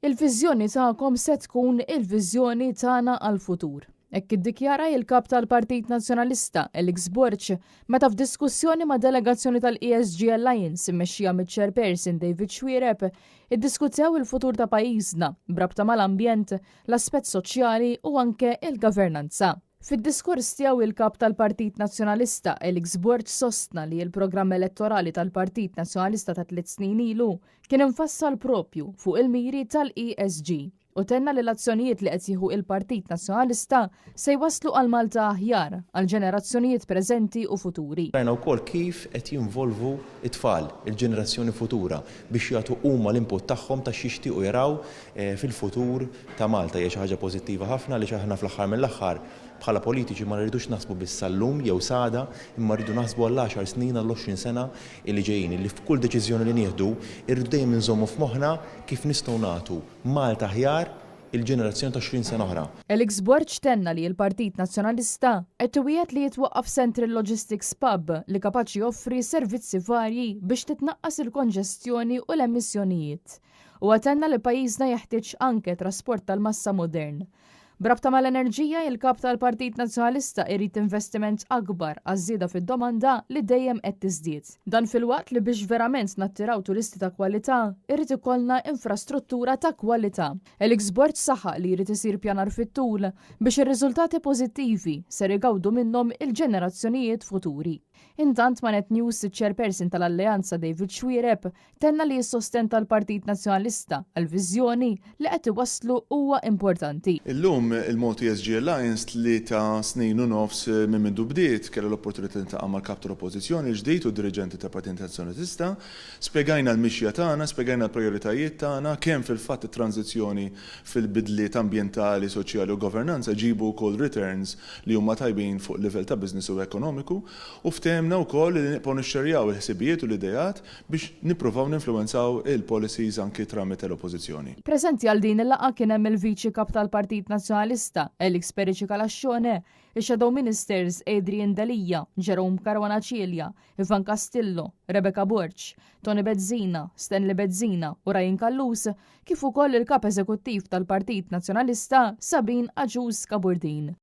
Il-viżjoni tagħkom se tkun il-viżjoni tagħna għall-futur. Hekk iddikjara il-Kap tal-Partit Nazzjonalista, Alex Borg, meta f'diskussjoni ma' delegazzjoni tal-ESG Alliance immexxija miċ-Chairperson David Xuereb iddiskutew il-futur ta' pajjiżna b'rabta mal-ambjent, l-aspett soċjali u anke il-governanza. Fid-diskors tiegħu il-Kap tal-Partit Nazzjonalista Alex Borg sostna li l-programm elettorali tal-Partit Nazzjonalista ta' 3 snin ilu kien infassal propju fuq il-miri tal-ESG u tenna li l-azzjonijiet li qed jieħu il-Partit Nazzjonalista se jwaslu għal Malta aħjar għal ġenerazzjonijiet preżenti u futuri. Rajna wkoll kif qed jinvolvu it-tfal, il-ġenerazzjoni futura, biex jagħtu huma l-input tagħhom ta' x'jixtiequ jaraw fil-futur ta' Malta. Hija xi ħaġa pożittiva ħafna li aħna fl-aħħar mill-aħħar bħala politiċi ma rridux naħsbu biss sal-lum jew s'għada, imma rridu naħsbu għall-10 snin, għall-20 sena li ġejjin, li f'kull deċiżjoni li nieħdu irridu dejjem inżommu f'moħħna kif nistgħu nagħtu Malta aħjar il-ġenerazzjoni ta' 20 sena oħra. Alex Borg tenna li l-Partit Nazzjonalista qed iwiegħed li jitwaqqaf Central Logistics Hub li kapaċi joffri servizzi varji biex titnaqqas il-konġestjoni u l-emissjonijiet. U tenna li pajjiżna jeħtieġ anke trasport tal-massa modern. B'rabta mal-enerġija, il-kap tal-Partit Nazzjonalista irid investiment akbar għaż-żieda fid-domanda li dejjem qed tiżdied. Dan filwaqt li biex verament nattiraw turisti ta' kwalità, irid ikollna infrastruttura ta' kwalità. Alex Borg saħaq li jrid isir pjanar fit-tul biex ir-riżultati pożittivi ser igawdu minnhom il-ġenerazzjonijiet futuri. Intant ma' Net News, il-chairperson tal-Alleanza David Xuereb tenna li s-sosten tal-Partit Nazzjonalista għal-viżjoni li qed iwasslu huwa importanti. Illum il-Malta ESG Alliance 3 snin u nofs minn mindu bdiet kellha l-opportunità niltaqa' mal-kap tal-Oppożizzjoni l-ġdid u diriġenti tal-Partit Nazzjonalista. Spjegajna l-mixja tagħna, spjegajna l-prijoritajiet tagħna, kemm fil-fatt it-tranżizzjoni fil-bidliet ambjentali, soċjali u governanza ġibu wkoll returns li huma tajbin fuq livell ta' business u ekonomiku u ftehemna wkoll li nibqgħu nixxerjaw il-ħsibijiet u l-ideat biex nippruvaw ninfluwenzaw il-policies anki tramite l-oppożizzjoni. Preżenti għal din il-laqgħa kien hemm il-Viċi Kap tal-Partit Nazzjonalista Alex Perici Calascione, il-Shadow Ministers Adrian Delia, Jerome Caruana Cilia, Ivan Castillo, Rebecca Borg, Tony Bezzina, Stanley Bezzina u Ryan Callus, kif ukoll il-kap eżekuttiv tal-Partit Nazzjonalista Sabine Agius Cabourdin.